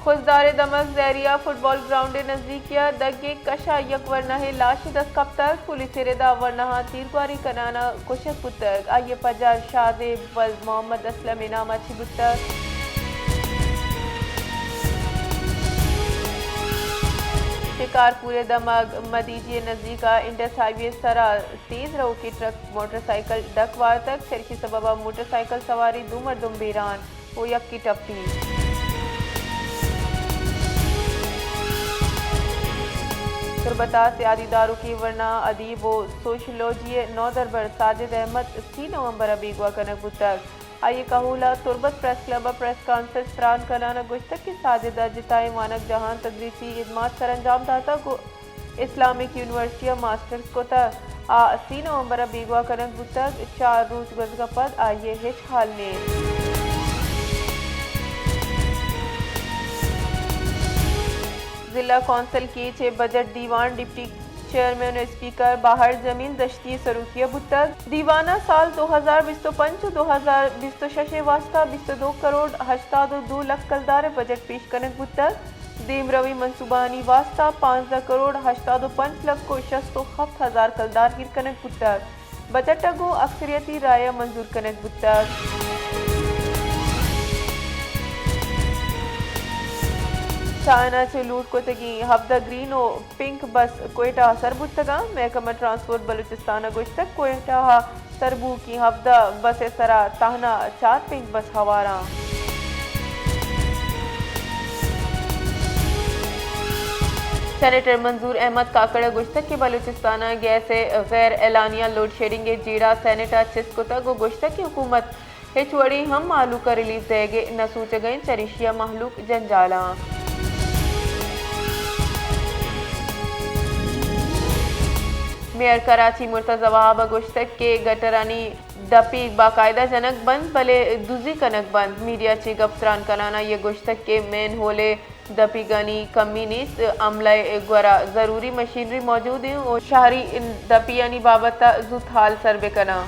خضدار ءِ دمگ زہریہ فٹبال گراؤنڈ ءِ نزیکی ءَ دگے کش ءَ یک ورناہے لاش دست کپتگ۔ پولیس ءِ رد ءَ ورناہاں تیرگواری کنان ءَ کشگ بوتگ۔ آئی ءِ پجار شاہزیب ولد محمد اسلم ءِ نام ءَ چہ بوتگ۔ شکارپور ءِ دمگ مدیجی ءِ نزیک ءَ انڈس ہائی وے ءِ سر ءَ تیز روکیں ٹرک موٹر سائیکل ڈک وارتگ، چریشی سبب ءَ موٹر سائیکل سواریں دو مردم بیران ءُ یکے ٹپی۔ تربت ءَ سیادی داروکیں ورنا ادیب ءُ سوشیولوجی ءِ نودربر ساجد احمد سی نومبر ءَ بیگواہ کنگ بوتگ۔ آئی ءِ کہول ءَ تربت پریس کلب ءَ پریس کانفرنس تران کنان ءَ گوشتگ کہ ساجد ءَ جتائیں وانگجاہاں تدریسی ہدمات سرانجام داتگ ءُ اسلامک یونیورسٹی ءَ ماسٹرز کتگ۔ آ سی نومبر ءَ بیگواہ کنگ بوتگ، چار روچ گوزگ ءَ پد آئی ءِ ہچ ہال نیست۔ ضلع کونسل کیچ ءِ بجٹ دیوان ڈپٹی چیئرمین ءُ اسپیکر باہر جمیل دشتی ءِ سروکی ءَ بوتگ۔ دیوان ءَ سال دو ہزار بیست ءُ پنچ ءُ دو ہزار بیست ءُ شش ءِ واستہ بیست ءُ دو کروڑ ہشتاد ءُ دو لکھ کلدار ءِ بجٹ پیش کنگ بوتگ۔ دیمروی منصوبہانی واستہ پانزدہ کروڑ ہشتاد ءُ پنچ لکھ ءُ شست ءُ ہفت ہزار کلدار ایر کنگ بوتگ۔ بجٹ ءَ گوں اکثریتی رائے ءَ منظور کنگ بوتگ۔ چائنا چہ لوٹ کتگیں ہبدہ گرین ءُ پنک بس کوئٹہ ءَ سر بوتگاں۔ محکمہ ٹرانسپورٹ بلوچستان ءَ گوشتگ، کوئٹہ ءَ سر بوکیں ہبدہ بس ءِ سرا تہنا چار پنک بس ہواراں۔ سینیٹر منظور احمد کاکڑ ءَ گوشتگ کہ بلوچستان ءَ گیس ءِ غیر اعلانیہ لوڈ شیڈنگ ءِ جیڑہ سینیٹ ءَ چست کتگ ءُ گوشتگ کہ حکومت ہچ وڑیں ہم مہلوک ءَ ریلیف دئیگ ءَ نہ سوچگ ءَ انت، چریشی ءَ مہلوک جنجال ءَ۔ میئر کراچی مرتضی وہاب ءَ گوشتگ کہ گٹرانی دپیگ باقاعدہ جنگ بنت، بلے دزی کنگ بنت۔ میڈیا چہ گپ تران کنان ءَ آئی ءَ گوشتگ کہ مین ہول ءِ دپیگانی کمی نیست، عملہ ءِ گورا ضروری مشینری موجود انت ءُ شہری دپیانی بابت ءَ زوت حال سر بہ کناں۔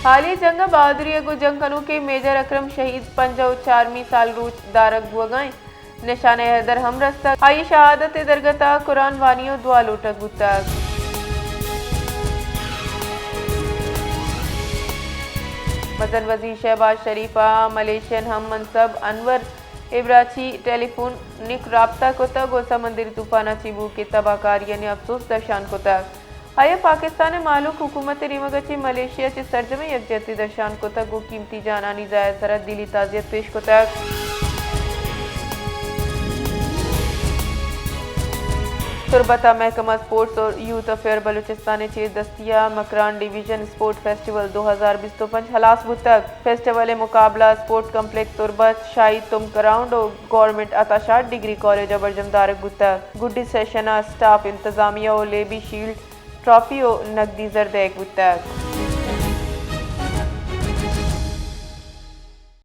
حالی جنگ ءَ بہادری ءَ گوں جنگ کنوکیں میجر اکرم شہید پنجاہ ءُ چارمی سال روچ دارگ بوگ ءَ انت۔ نشان حیدر ہم رستگ۔ آئی ءِ شہادت ءِ درگت ءَ قرآن وانی ءُ دعا لوٹگ بوتگ۔ مزن وزیر شہباز شریف ءَ ملیشین ہم منصب انور ابراچی ٹیلی فونک رابطہ کتگ ءُ سمندری طوفان ءَ چہ بوھوکیں تباہ کاریانی افسوس درشان کتگ۔ آئی ءَ پاکستان ءِ مہلوک حکومت ءِ نیمگ ءَ چہ ملیشیا ءَ چہ سرجمیں یکجہتی درشان کتگ ءُ قیمتی جانانی ضیاع ءِ سرا دلی تعزیت پیش کتگ۔ تربت ءَ محکمہ اسپورٹس ءُ یوتھ افیئر بلوچستان ءِ چیر دستی ءَ مکران ڈویژن اسپورٹ فیسٹیول دو ہزار بیست ءُ پنچ ہلاس بوتگ۔ فیسٹیول ءِ مقابلہ اسپورٹ کمپلیکس تربت، شاہی تمپ گراؤنڈ ءُ گورنمنٹ عطا شاد ڈگری کالج ءَ برجم دارگ بوتگ۔ گڈی سیشن ءَ اسٹاف، انتظامیہ ءُ لیبی شیلڈ، ٹرافی ءُ نگدی زر دئیگ بوتگ۔